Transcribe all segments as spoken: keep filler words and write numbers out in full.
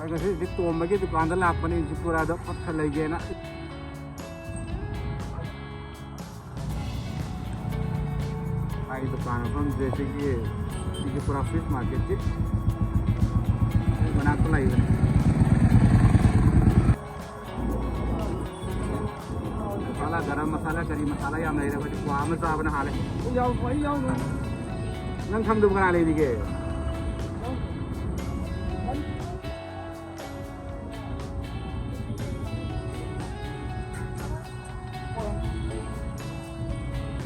ꯑꯩ ꯉꯁꯤꯗꯤ ꯇꯣꯝꯕꯒꯤ ꯗꯨꯀꯥꯟꯗ ꯂꯥꯛꯄꯅꯤ, ꯇ꯭ꯔꯤꯄꯨꯔꯥꯗ ꯄꯣꯠ ꯈꯔ ꯂꯩꯒꯦꯅ꯫ ꯑꯩ ꯗꯨꯀꯥꯟ ꯃꯐꯝꯁꯦ ꯁꯤꯒꯤ ꯇ꯭ꯔꯤꯄꯨꯔꯥ ꯐꯤꯁ ꯃꯥꯔꯀꯦꯠꯀꯤ ꯃꯅꯥꯛꯇ ꯂꯩꯕꯅꯤ꯫ ꯃꯁꯥꯂꯥ, ꯒꯔꯝ ꯃꯁꯥꯂꯥ, ꯀꯔꯤ ꯃꯁꯥꯂꯥ ꯌꯥꯝ ꯂꯩꯔꯦ꯫ ꯑꯩꯈꯣꯏꯗꯤ ꯀ꯭ꯋꯥ ꯑꯃ ꯆꯥꯕꯅ ꯍꯥꯜꯂꯦ꯫ ꯑꯩ ꯌꯥꯎ-, ꯑꯩ ꯌꯥꯎꯅꯤ꯫ ꯅꯪ ꯈꯪꯗꯕ ꯀꯅꯥ ꯂꯩꯔꯤꯒꯦ?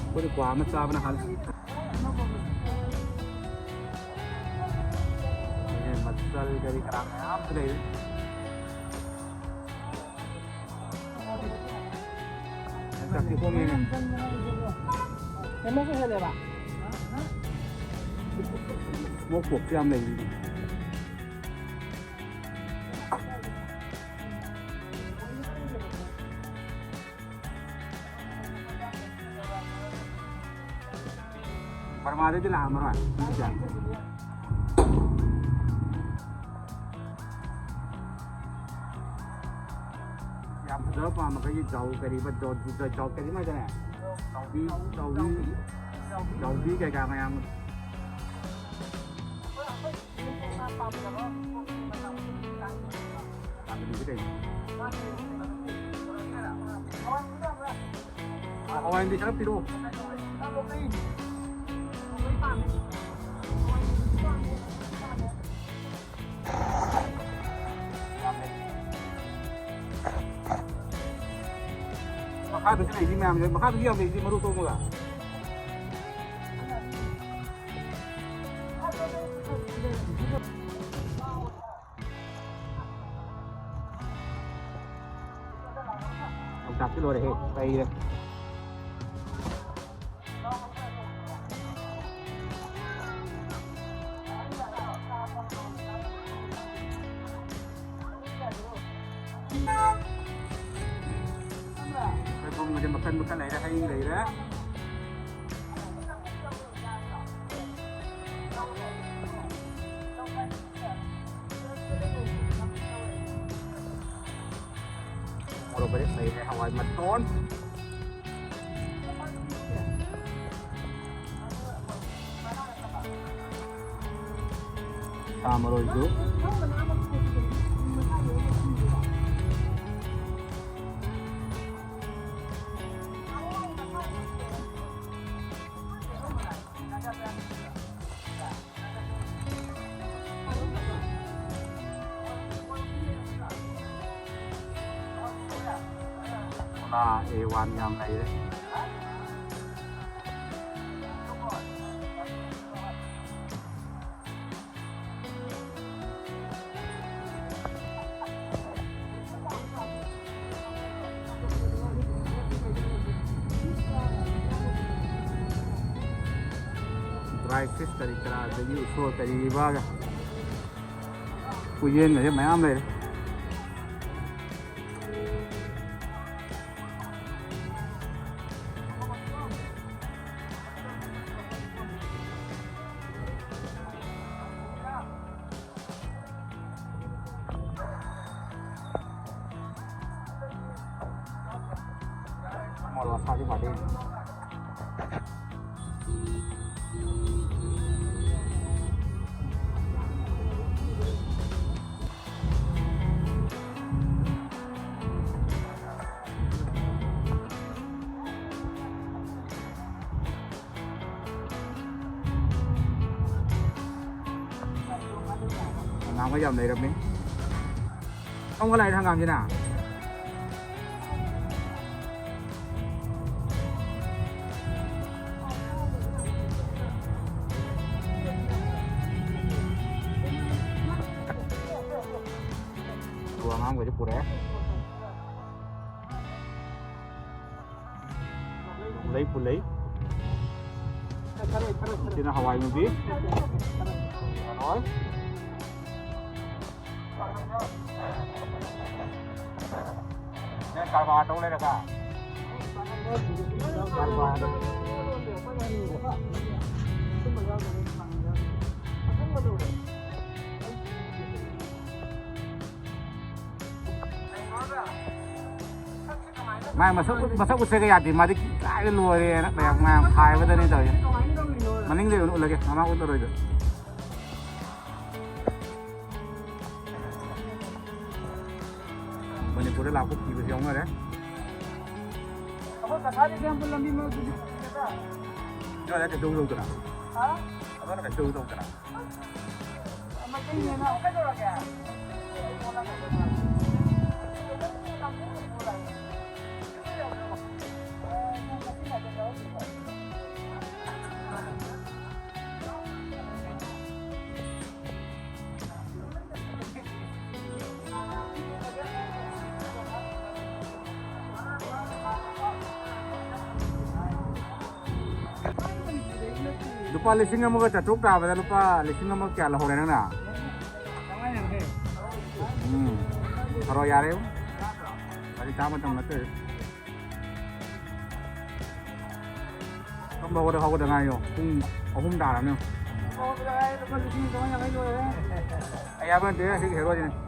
ꯑꯩꯈꯣꯏꯗꯤ ꯀ꯭ꯋꯥ ꯑꯃ ꯆꯥꯕꯅ ꯍꯥꯜꯂꯦ꯫ ꯃꯆꯜ ꯀꯔꯤ ꯀꯔꯥ ꯃꯌꯥꯝꯁꯨ ꯂꯩꯔꯦ꯫ ꯌꯣꯡꯆꯥꯛꯇꯤ ꯍꯣꯡꯉꯦꯅꯦ꯫ ꯀꯩꯅꯣꯁꯨ ꯍꯦꯜꯂꯦꯕ꯫ ꯁ꯭ꯃꯣꯛ ꯄꯣꯔꯛꯁꯨ ꯌꯥꯝ ꯂꯩꯔꯤꯅꯦ꯫ ꯕꯔꯃꯥꯗꯩꯗꯤ ꯂꯥꯛꯑꯝꯃꯔꯣꯏ꯫ ꯌꯥꯝ ꯐꯖꯕ ꯄꯥꯝꯃꯒꯗꯤ ꯖꯥꯎ ꯀꯔꯤꯕ, ꯖꯥꯎ, ꯖꯥꯎ ꯀꯔꯤꯕ ꯍꯥꯏꯗꯥꯏꯅꯦ? ꯖꯥꯎꯕꯤ, ꯖꯥꯎꯕꯤ, ꯖꯥꯎꯕꯤ ꯀꯩꯀꯥ ꯃꯌꯥꯝ꯫ ꯍꯋꯥꯏ ꯃꯨꯕꯤ ꯈꯔ ꯄꯤꯔꯛꯑꯣ꯫ ꯃꯈꯥꯗꯁꯨ ꯂꯩꯔꯤ ꯃꯌꯥꯝꯁꯦ, ꯃꯈꯥꯗꯁꯨ ꯌꯥꯝ ꯂꯩꯔꯤ ꯃꯔꯨ ꯇꯣꯡꯕꯒ꯫ ꯌꯣꯡꯆꯥꯛꯇꯤ ꯂꯣꯏꯔꯦꯍꯦ, ꯄꯩꯔꯦ꯫ ꯁꯣꯏꯕꯨꯝꯒꯗꯤ ꯃꯈꯜ ꯃꯈꯜ ꯂꯩꯔꯦ, ꯍꯩ ꯂꯩꯔꯦ꯫ ꯃꯇꯣꯟ꯫ ꯁꯥ ꯃꯔꯣꯏꯁꯨ꯫ ꯄꯨꯔꯥ ꯑꯦ ꯋꯥꯟ ꯌꯥꯝ ꯂꯩꯔꯦ꯫ Dry fish ꯀꯔꯤ ꯀꯔꯥ, ꯑꯗꯒꯤ ꯎꯁꯣꯏ ꯀꯔꯤ ꯀꯔꯥꯒ, ꯎꯌꯦꯟꯒꯁꯦ ꯃꯌꯥꯝ ꯂꯩꯔꯦ꯫ ꯃꯣꯔꯣꯛ ꯑꯁꯥꯕꯤ ꯐꯗꯤ꯫ ꯍꯪꯒꯥꯝꯒ ꯌꯥꯝ ꯂꯩꯔꯝꯃꯤ꯫ ꯀꯔꯝ ꯀꯥꯟ ꯂꯥꯛꯏꯅꯣ ꯍꯪꯒꯥꯝꯁꯤꯅ? ꯑꯗꯨ ꯑꯉꯥꯡꯈꯩꯗꯤ ꯄꯨꯔꯛꯑꯦ꯫ ꯂꯩ ꯄꯨꯂꯩ꯫ ꯁꯤꯅ ꯍꯋꯥꯏ ꯃꯨꯕꯤ꯫ ꯍꯋꯥꯏ꯫ ꯅꯪ ꯀꯔꯕꯥꯔ ꯇꯧ ꯂꯩꯔꯒ? ꯀꯔꯕꯥꯔ꯫ ꯃꯥꯏ ꯃꯁꯛ ꯎꯠ- ꯃꯁꯛ ꯎꯠꯆꯒꯦ ꯌꯥꯗꯦ, ꯃꯥꯗꯤ ꯀꯥꯏꯗ ꯂꯣꯏꯔꯦꯅ ꯃꯌꯥꯝ ꯃꯌꯥꯝ ꯈꯥꯏꯕꯗꯅꯤ ꯇꯧꯔꯤ꯫ ꯃꯅꯤꯡꯗꯩ ꯑꯣꯏꯅ ꯎꯠꯂꯒꯦ, ꯃꯃꯥꯡ ꯎꯠꯂꯔꯣꯏꯗ꯫ ꯃꯅꯤꯄꯨꯔꯗ ꯂꯥꯛꯄ ꯀꯤꯕꯁꯨ ꯌꯥꯎꯅꯔꯦ꯫ ꯑꯩꯈꯣꯏ ꯀꯁꯥꯔꯗꯒꯤ ꯍꯟꯕ ꯂꯝꯕꯤ ꯃꯔꯛꯇꯨꯗꯤ ꯐꯖꯗꯦꯗ꯫ ꯅꯣꯏ ꯑꯗꯥꯏ ꯀꯩꯁꯨ ꯇꯧꯗꯅ? ꯍꯥ? ꯑꯗꯣꯝꯅ ꯀꯩꯁꯨ ꯇꯧꯗꯅ? ꯃꯩꯇꯩꯅꯦꯅ ꯀꯩꯗꯧꯔꯒꯦ? ꯂꯨꯄꯥ ꯂꯤꯁꯤꯡ ꯑꯃꯒ ꯆꯥꯇ꯭ꯔꯨꯛ ꯇꯥꯕꯗ ꯂꯨꯄꯥ ꯂꯤꯁꯤꯡ ꯑꯃ ꯀꯌꯥ ꯂꯧꯍꯧꯔꯦ ꯅꯪꯅ? ꯎꯝ, ꯐꯔꯣ ꯌꯥꯔꯦ꯫ ꯍꯧꯖꯤꯛ ꯆꯥ ꯃꯇꯝ ꯅꯠꯇꯦ꯫ ꯇꯨꯝꯕ ꯍꯧꯒꯠ- ꯍꯧꯒꯠꯇ ꯉꯥꯏꯌꯣ꯫ ꯄꯨꯡ ꯑꯍꯨꯝ ꯇꯥꯔꯕꯅꯤ꯫ ꯑꯩ ꯍꯥꯏꯕ ꯅꯠꯇꯦ, ꯁꯤꯒꯤ ꯍꯦꯔꯣꯁꯤꯅꯦ꯫